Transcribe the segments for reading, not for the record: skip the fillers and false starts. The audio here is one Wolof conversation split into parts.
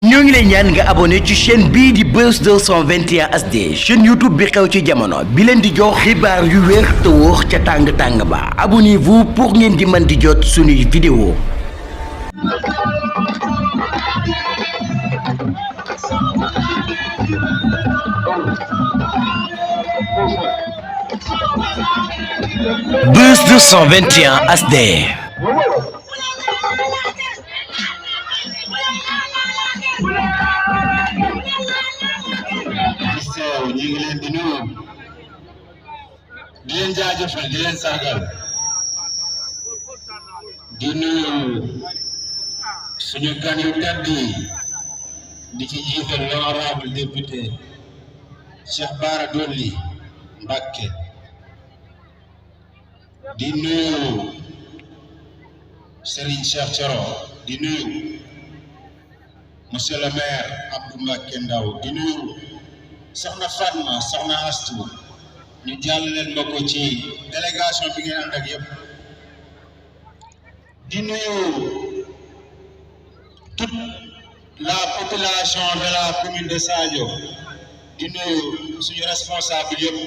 ñoo ngi lay ñaan nga abonné ci chaîne bii di Buzz 221 HD chaîne YouTube bi xew ci jamono bi leen di jox xibaar yu wér te wóor ca tàng-tàng ba abonnez-vous pour ngeen di mën di jot suñuy vidéo. Buzz 221 HD. ñu ngi leen di nuyu di leen jaajëfal di leen sargal di nuyu suñu gan yu tedd yi di ci jiital l'honorable député Cheikh Bara Dolly Mbacké di nuyu Serigne Cheikh Thioro di nuyu monsieur le maire Abdou Mbacké Ndaw di nuyu soxna Fatma soxna Astou ñu jàllaleen ma ko ci délégation bi ngeen ànd ak yëpp di nuyu toute la population de la commune de Sadio di nuyu suñu responsable yëpp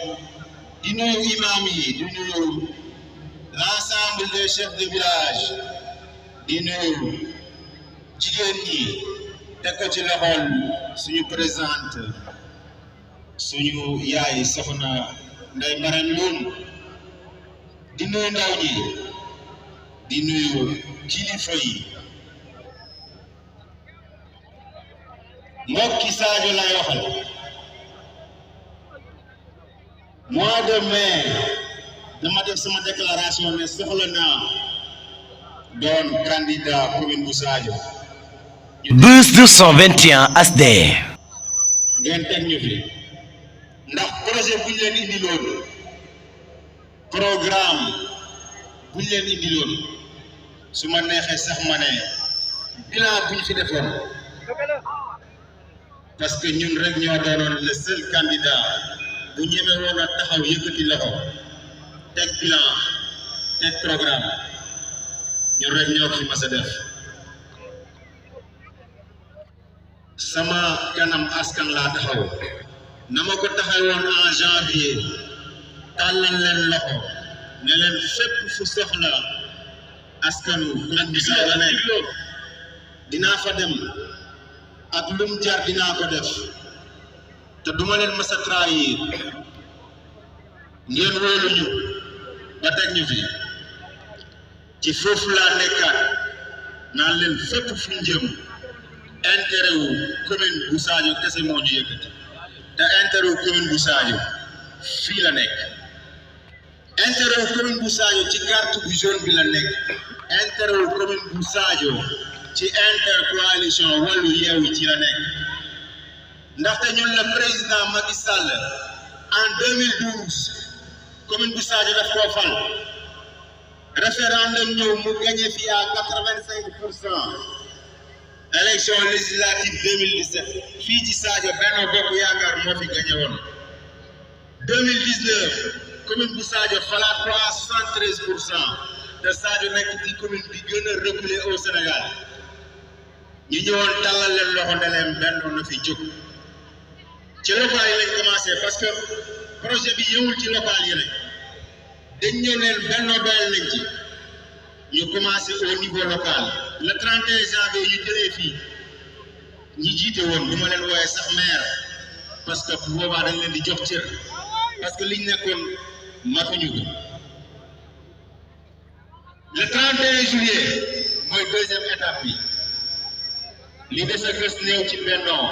di nuyu imam yi di nuyu l'ensemble des chefs de village di nuyu jigéen ñi teg ko ci loxol suñu présidente suñu yaay soxna Ndeye Marème Loum di nuyu ndaw ñi di nuyu kilifa yi mbokki Sadio lay waxal mois de mai dama def sama déclaration ne soxla naa doon candidat commune bu Sadio. Buzz 221 HD. ngeen teg ñu fi ndax projet bu ñu leen indi loolu programme bu ñu leen indi loolu su ma neexee sax ma ne bilan bu ñu fi defoon parce que ñun rek ñoo doonoon le seul candidat bu ñeme woon a taxaw yëkkati loxo teg bilan teg programme ñun rek ñoo ko fi mas a def sama kanam askan laa taxaw na ma ko taxawoon en janvier tàllal leen loxo ne leen fépp fu soxla askanu ak bi saa nekk dinaa fa dem ak lum jar dinaa ko def te duma leen mës a trahir ngeen wóoluñu ba teg ñu fi ci foofu laa nekkaat naan leen fépp fu njëm intérêt wu commune bu Sadio kese moo ñu yëkkati te intérêt wu commune bu Sadio fii la nekk intérêt wu commune bu Sadio ci carte bu jaune bi la nekk intérêt wu commune bu Sadio ci intercoalition Wallu Yewwi ci la nekk ndaxte ñun le président Macky Sall en 2012 commune bu Sadio daf koo fal référendum ñëw mu gagné fii à 85%. élection législative 2017 fii ci Sadio Benno Bokk Yaakaar moo fi gagné woon 2019 commune bu Sadio falaat ko à 73% te Sadio nekk ci commune bi gën a reculé au Sénégal ñu ñëwoon tàllal leen loxo ne leen Benno na fi jóg ci local yi lañ commencé parce que projet bi yëwul ci local yi rek dañ ñëw neen Benno doyal nañ ci ñu commencé au niveau local le 31 janvier ñu jëlee fii ñi jiite woon du ma leen wooye sax maire parce que bu boobaa dañ leen di jox cër parce que liñ nekkoon matuñu ko le 31 juillet mooy deuxième étape bi li des a gës néew ci bennoo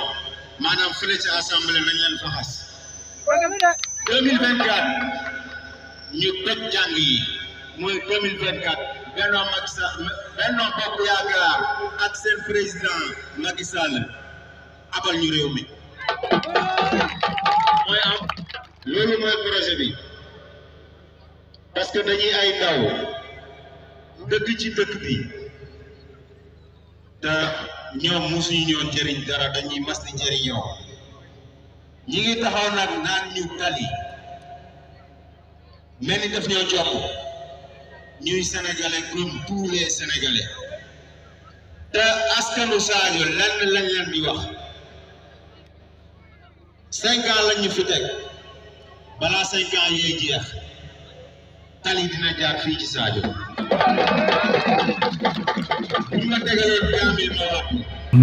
maanaam fële ci assemblée nañ leen fa xas 2024 ñu toj jàng yi mooy 2024 Benno Macky Sall Benno Bokk Yaakaar ak seen président Macky Sall abal ñu réew mi mooy am loolu mooy projet bi parce que dañuy ay ndaw dëkk ci dëkk bi te ñoom mosuñu ñoo jëriñ dara dañuy mas di jëriñoo ñi ngi taxaw nag naan ñu tali mel ni daf ñoo jokk ñuy sénégalais comme tous les sénégalais te askanu Sadio lenn lañ leen di wax 5 ans lañ ñu fi teg balaa 5 ans yee jeex tali dina jaar fii ci Sadio bu ma tegaloon 2000 ma wax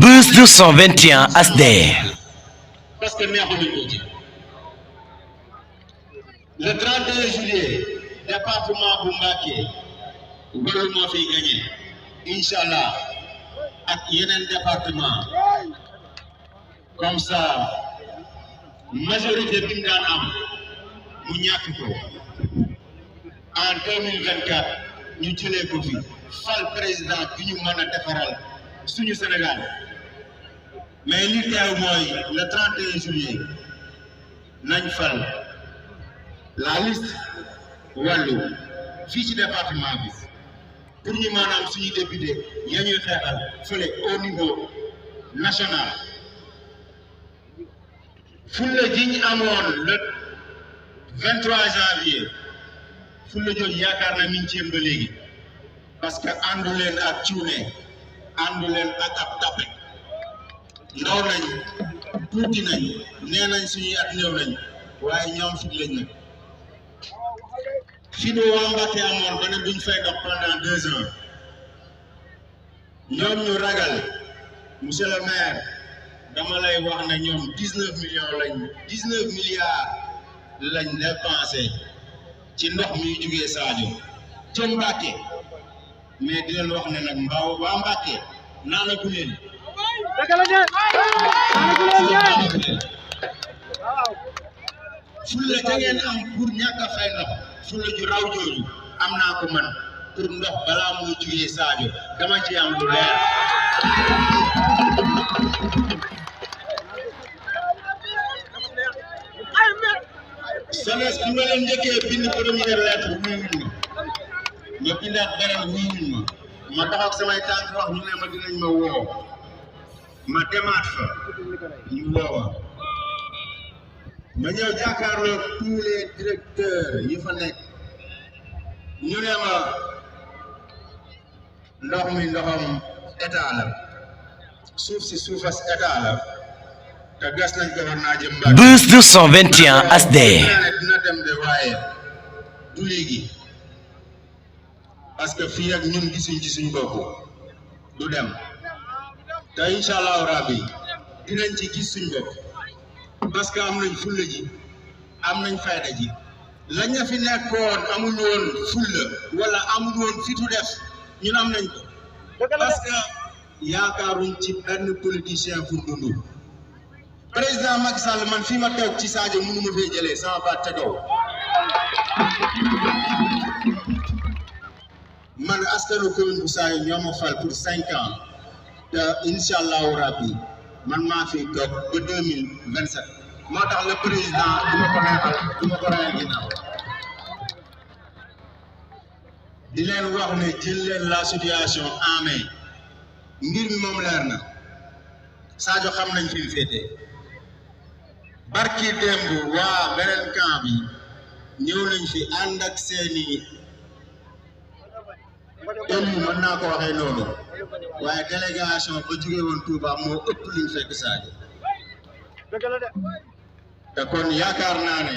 Buzz 221 HD. parce que neexuñu ko ci le 31 juillet département bu Mbacké loolu moo fiy gagné Inch'Allah ak yeneen département comme ça majorité bi mu daan am mu ñàkk ko en 2024 ñu jëlee ko fi fal président bi ñu mën a defaral suñu Sénégal mais li teew mooy le 31 juillet nañ fal la liste wàllu fii ci département bi pour ñu maanaam suñu député ya ñuy xeexal fële au niveau national fulla ji ñu amoon le 23 janvier fulla jooju yaakaar na mi ngi ci yéen ba léegi parce que àndu leen ak cuune àndu leen ak ab tappe ndaw nañ tuuti nañ nee nañ suñuy at ñëw nañ waaye ñoom fit lañ nag fi nu waa Mbacké amoon ba ne duñ fay dox pendant 2 ans ñoom ñu ragal monsieur le maire dama lay wax ne ñoom 19 milliards lañ dépensé ci ndox mi jugee Sadio ca Mbacké mais di leen wax ne nag mbaaw waa Mbacké naanagu leen fulla ca ngeen am pour ñàkk a fay ndox fulla ju raw jooju am naa ko man pour ndox balaa muy jugee Sadio dama ci am lu leer jeunesse bi ma leen njëkkee bind première lettre wuyuñ ma bindaat beneen wuyuñ ma taxaw ak samay tànk wax ñu ne ma dinañ ma woo ma demaat fa ñu woowa ma ñëw jàkkaarloo tous les directeurs yi fa nekk ñu ne ma ndox mi ndoxam état la suuf si suufas état la te gas nañ ko war naa jëm Mbacké. Buzz 221 HD. dina dem de waaye du léegi parce que fii ak ñun gisuñ ci suñ bopp du dem te incha allahu rabbi dinañ ci gis suñ bopp parce que am nañ fulla ji am nañ fayda ji la ña fi nekkoon amuñu woon fulla wala amuñu woon fitu def ñun am nañ ko parce que yaakaaruñ ci benn politicien pour dundu président Macky Sall man fii ma toog ci Sadio mënu ma fee jëlee sama baat ca kaw man askanu commune bu Sadio ñoo ma fal pour 5 ans te incha allahu rabbi man maa fi toog ba 2027 moo tax le président du ma ko neexal du ma ko rayal ginnaaw di leen wax ne jël leen la situation en main mbir mi moom leer na Sadio xam nañ fi mu féete barki démb waa beneen camp bi ñëw nañ fi ànd ak seeni élu mën naa ko waxee noonu waaye délégation ba jóge woon Touba moo ëpp liñ fekk Sadio te kon yaakaar naa ne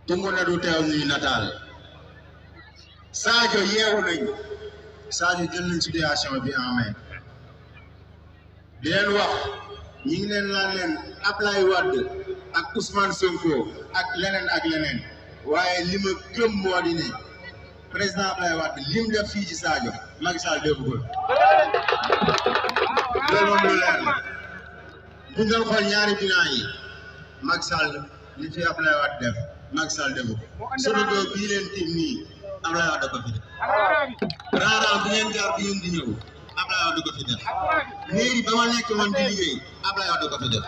tungu na du teew ñuy nataal Sadio yeewu nañ Sadio jël nañ situation bi en main di leen wax ñi ngi leen laan leen Ablaye Wade ak Ousmane Sonko ak leneen waaye li ma gëm moo di ne président Ablaye Wade lim def fii ci Sadio Macky Sall defu ko loolu moom lu leer la bu ngeen xool ñaari bilan yi Macky Sall li fi Ablaye Wade def Macky Sall defu ko sunu doo bii leen tim nii Ablaye Wade ko fi def raaraan bi ngeen jaar bi ngeen di ñëw Ablaye Wade ko fi def Mairie ba ma nekk woon di liggéey Ablaye Wade ko fi def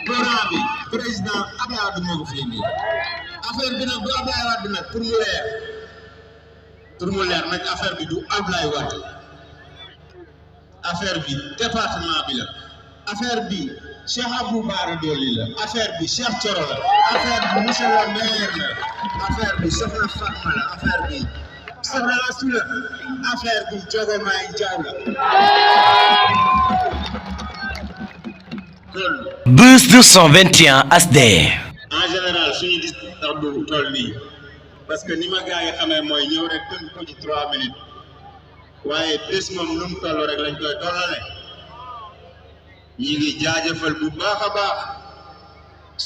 gouvernement bi président Ablaye Wade moo ko fi indi affaire bi nag du Ablaye Wade nag pour mu leer nag affaire bi du Ablaye Wade affaire bi département bi la affaire bi Cheikh Abou Bara Dolly la affaire bi Cheikh Thioro la affaire bi monsieur le maire la affaire bi Soxna Fatma la affaire bi soxna Astou la affaire bu Diogomaye Diaw la kon Buzz 221 HD. en général suñu gis tax du toll nii parce que ni ma gars yi xamee mooy ñëw rek tënk ko ci 3 minutes waaye bés moom lu mu toll rek lañ koy tollale ñi ngi jaajëfal bu baax a baax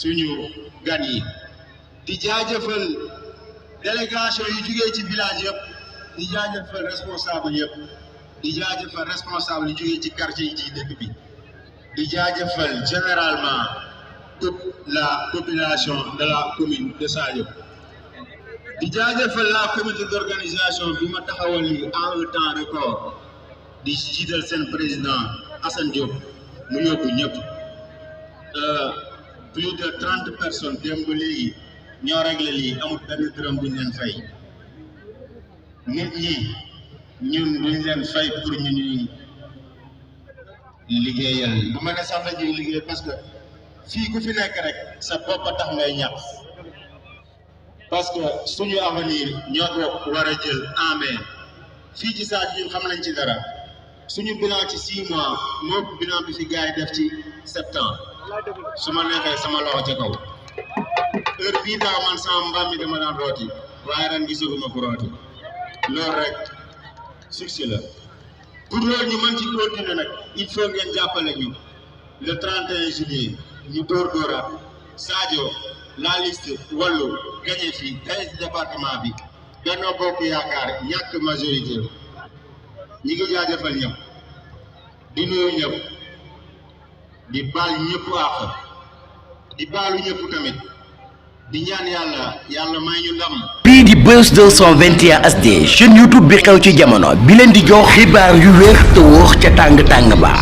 suñu gan yi di jaajëfal délégation yu jugee ci village yëpp di jaajëfal responsable yëpp di jaajëfal responsable yu jugee ci quartier yi ci dëkk bi di jaajëfal généralement toute la population de la commune de Sadio di jaajëfal la comité d'organisation bi ma taxawal ni en un temps record di jiital seen président Assane Diop mu yóbbu ñëpp plus de 30 personnes démb ba léegi ñoo réglé lii amul benn dërëm buñ leen fay nit ñi ñun duñ leen fay pour ñu ñuy liggéeyal bu ma ne sax la ñuy liggéey parce que fii ku fi nekk rek sa bopp a tax ngay ñàkk parce que suñu avenir ñoo ko war a jël en main fii ci Sadio ñun xam nañ ci dara suñu bilan ci 6 mois moo bilan bi fi gars yi def ci 7 ans su ma nekkee sama loxo ca kaw heure bii daaw man sama mbaam mi dama daan rooti waaye ren gisaguma ko rooti loolu rek succès la pour loolu ñu mën ci continuer nag il faut ngeen jàppale ñu le 31 juillet ñu dóoraat Sadio la liste wàllu gagné fii gagné ci département bi Benno Bokk Yaakaar ñàkk majorité ñi ngi jaajëfal ñëpp di nuyu ñëpp di baal ñëpp àq di baalu ñëpp tamit di ñaan yàlla may ñu ndam. bii di Buzz 221 HD chaîne YouTube bi xew ci jamono bi leen di jox xibaar yu wér te wóor ca tàng tàng ba.